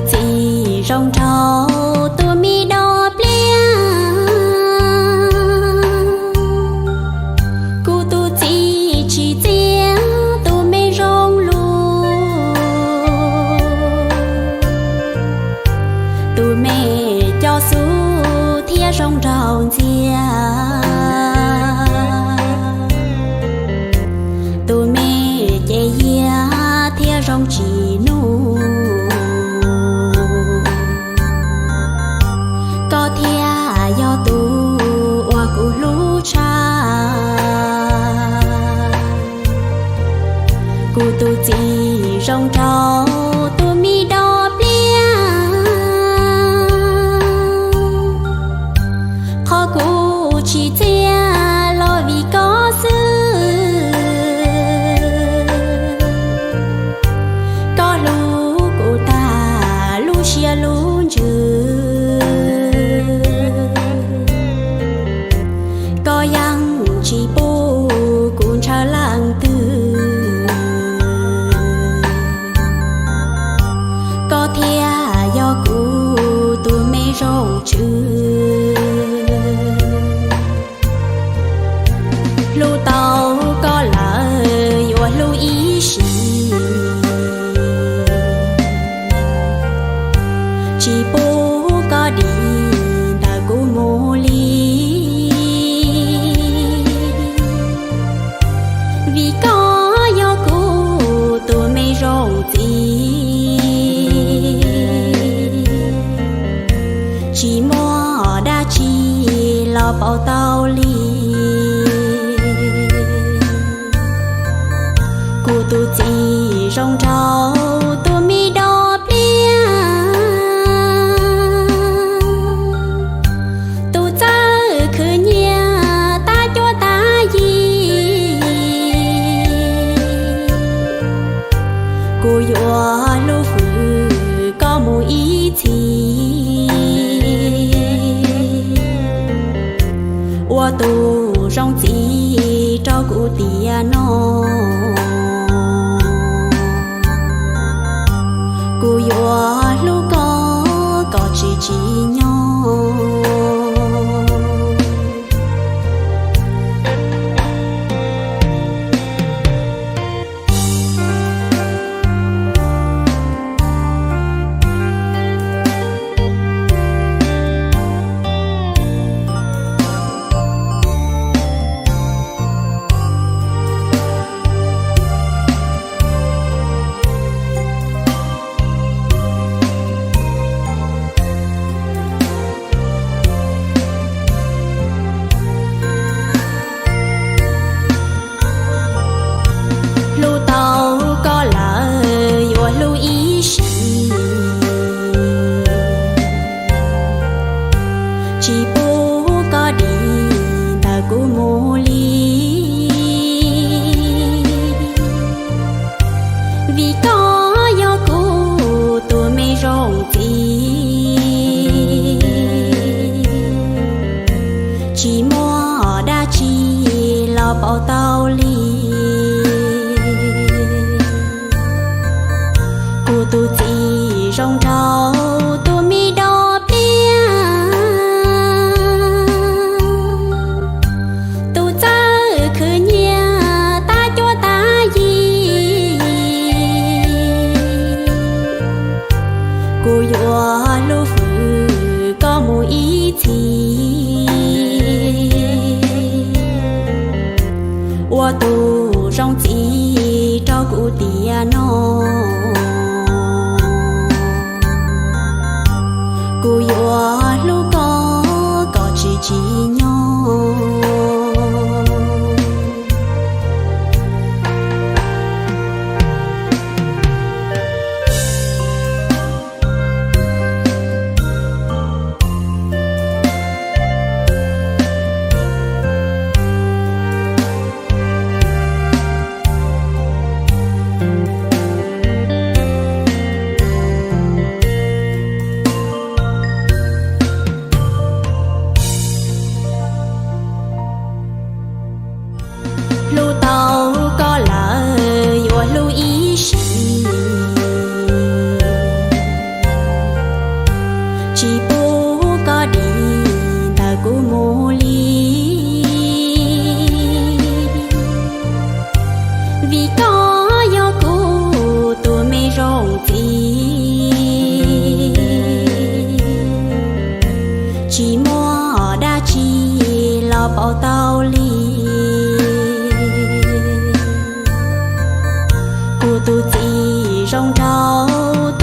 Txiv zoo nraug tus me dos pliab, kuv tus txiv tsis txiab tus me zoo lug. Tus me coj xub thiab zoo nraug ntxiag, tus me ces yiag thiab zoo tsis nug. Koj thiaj yog tus uas kuv hlub tshaj. Kuv tus txiv zoo nraug tus me dos pliab, qhov kuv tsis txiab los vim koj xwb. Koj hlub kuv tag lub siab lub ntsws, koj yeej tsis pub kuv ntshaw leej twg. Koj thiaj yog kuv tus me zoo tswv. Hlub tau koj lawm yuav hlub ib sim, tsis pub koj dim ntawm kuv mus li. Vim koj yog kuv tus me zoo ntxiv, tsis muaj dab tsi los pauv tau li. Kuv tus txiv zoo nraug tus me dos pliab, tus txawj khwv nyiaj tab cuab tab yig. Kuv yuav hlub fwm koj mus ib txhis, ua tus zoo txiv rau kuv tiam no. Kuv yuav hlub koj kom tsis tsim nyog. Hlub tau koj lawm yuav hlub ib sim, tsis pub koj dim ntawm kuv mus li. Vim koj yog kuv tus me zoo ntxiv, tsis muaj dab tsi los pauv tau li. Kuv tus txiv zoo nraug tus me dos pliab, tus txawj khwv nyiaj tab cuab tab yig. Kuv yuav hlub fwm koj mus ib txhis, ua tus zoo txiv rau kuv tiam no. Kuv yuav hlub koj kom tsis tsim nyog. Zoo txiv, tsis muaj dab tsi los pauv tau li. Kuv tus txiv zoo nraug